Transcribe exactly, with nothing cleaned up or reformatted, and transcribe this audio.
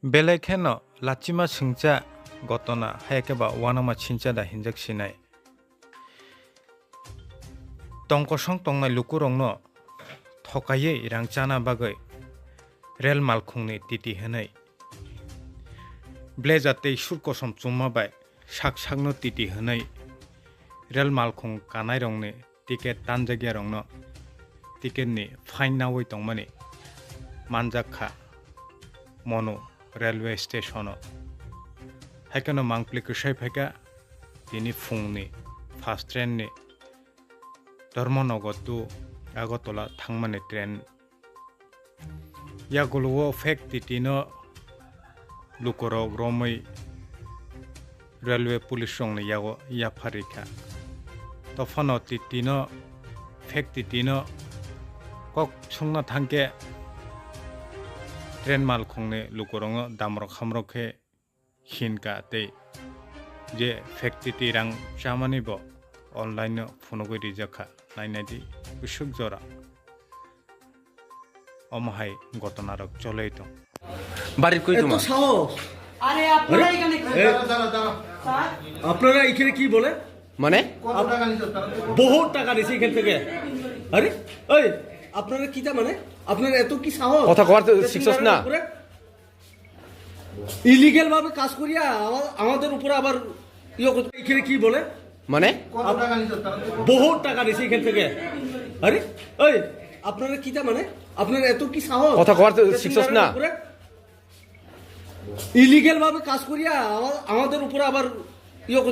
Belai kheno lachima singcha gotona, haiya khe ba uanama sincha da hinjak sinai. Tong kosong tongnai lukurokno thokaiwi rang chana bagwi rel malkhungni titi hwnwi, blazer tei sur kosom chumma bai sak sakno titi hwnwi rel malkhung kanairokni ticket tanjakyarokno ticketni fine naui tongmani manjak kha Monu railway station-o. Haikheno mangpili kwsai phaikha tini phungni first train-ni Dharmanagar to Agartala thangmani train. Yagulo o fake titi no lukurok romwi railway police rokni yago yapharwi kha. Tophano titi no, fake titi no kok sungna thangkhe train malkhungni lukurokno damrok hamrok khe hinkha tei je fake titi rang chamani bo online no phunugwi rijak kha, nainai di bwswk jora. Omo hai gotonarok cholwi tong. বাড়ির কই এত তোমার? সাহস! আরে, আপনারা আরে, এখানে কি? এ, স্যার? আপনারা এখানে কি বলে? মানে? আপ-, বহুত টাকা নিছে এখান থেকে। আরে, এই, আপনারা কিতা মানে? আপনার এত কি সাহস? কথা কওয়ার তো এত শিখছস না? উপরে? ইলিগ্যাল ভাবে কাজ করিয়া আমা-, আমাদের উপরে আবার ইয়ে করতে, এখানে কি বলে? মানে? আপ-, বহুত টাকা নিছে এখান থেকে। আরে, এই, আপনারা কিতা মানে? আপনার এত কি সাহস? কথা কওয়ার তো শিখছস না? উপরে? ইলিগ্যাল ভাবে কাজ করিয়া আমা-, আমাদের উপরে আবার ইয়ে করতে।